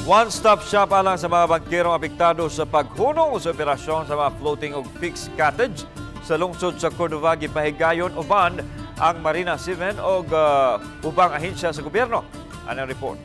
One-stop shop alang sa mga bangkerong apektado sa paghunong sa operasyon sa mga floating ug fixed cottage sa lungsod sa Cordova, gipahigayon uban ang Marina 7 og ubang ahensya sa gobyerno. Anang report.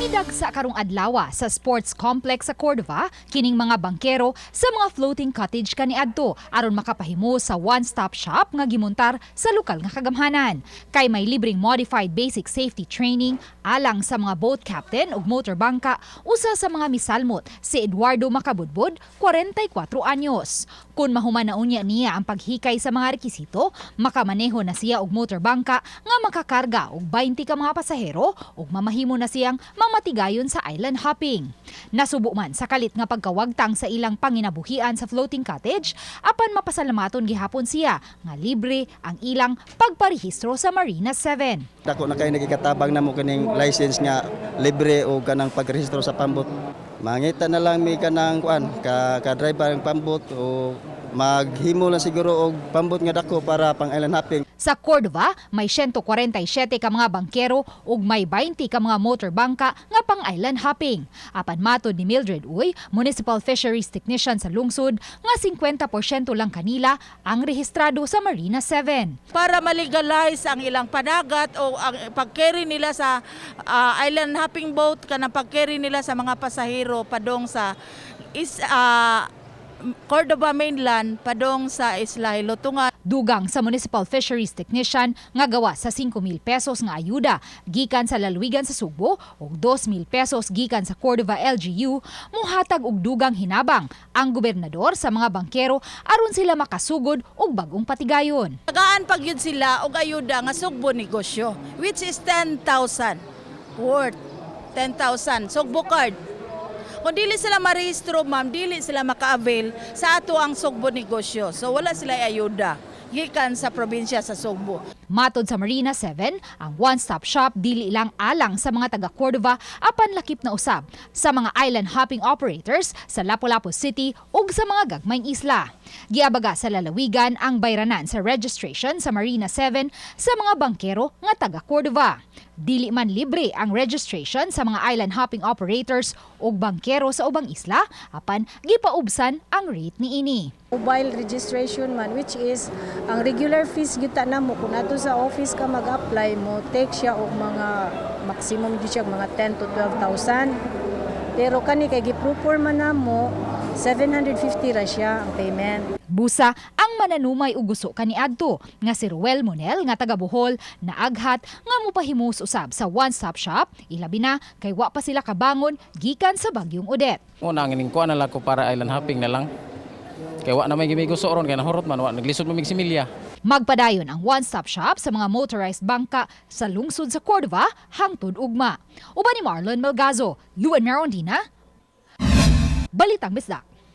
Midagsa karong adlawa sa sports complex sa Cordova kining mga bangkero sa mga floating cottage kaniadto aron makapahimo sa one-stop shop nga gimuntar sa lokal nga kagamhanan. Kay may libreng modified basic safety training alang sa mga boat captain ug motor bangka, usa sa mga misalmot si Eduardo Macabudbud, 44 anyos. Kung mahuman na unya niya ang paghikay sa mga rekisito, makamaneho na siya og motor bangka nga makakarga og 20 ka mga pasahero ug mamahimo na siyang mamatigayon sa island hopping. Nasubo man sa kalit nga pagkawagtang sa ilang panginabuhian sa floating cottage, apan mapasalamaton gihapon siya nga libre ang ilang pagparehistro sa Marina 7. Dako na kay nagikatabang namo kining license nga libre o kanang pagrehistro sa pambot. Mangita na lang mi kanang kuan ka driver ang pambot o maghimo lang siguro og pambot nga dako para pang island hopping. Sa Cordova, may 147 ka mga bangkero ug may 20 ka mga motor bangka nga pang island hopping. Apan matod ni Mildred Uy, Municipal Fisheries Technician sa lungsod, nga 50% lang kanila ang rehistrado sa Marina 7. Para malegalize ang ilang panagat o ang pag-carry nila sa island hopping boat, kanang pag-carry nila sa mga pasahero padong sa is Cordova mainland padong sa Isla Hilutungan. Dugang sa Municipal Fisheries Technician nga gawa sa 5,000 pesos nga ayuda gikan sa lalawigan sa Sugbo ug 2,000 pesos gikan sa Cordova LGU, muhatag og dugang hinabang ang gobernador sa mga bangkero aron sila makasugod og bagong patigayon. Tagaan pag yun sila og ayuda nga Sugbo Negosyo, which is 10,000 worth, 10,000 Sugbo card. Kung dili sila marehistro, ma'am, dili sila maka-avail sa ato ang Sugbo Negosyo. So wala sila ayuda gikan sa probinsya sa Sugbo. Matod sa Marina 7, ang one-stop shop dili lang alang sa mga taga Cordova apan lakip na usab sa mga island hopping operators sa Lapu-Lapu City ug sa mga gagmayng isla. Giabaga sa lalawigan ang bayranan sa registration sa Marina 7 sa mga bangkero nga taga Cordova. Dili man libre ang registration sa mga island hopping operators ug bangkero sa ubang isla apan gipaubsan ang rate niini. Mobile registration man, which is ang regular fees gyud ta namo kung ato sa office ka mag-apply, mo take siya og mga maximum gyud siya mga 10 to 12,000, pero kani kay gi-proforma namo, 750 ra siya ang payment. Busa ang mananumay ug guso kaniadto nga si Ruel Monel nga taga Bohol, naaghat nga mopahimos usab sa one-stop shop, ilabi na kay wa pa sila kabangon gikan sa bagyong Odette. Una, ang kuan na lang ko para island hopping na lang. Kay wa na may gimiguso ron kay nahurot man, wa naglisod man mig similya. Magpadayon ang one-stop shop sa mga motorized bangka sa lungsod sa Cordova hangtod ugma. Uban ni Marlon Melgazo, Luan Merondina, Balitang Bisdak.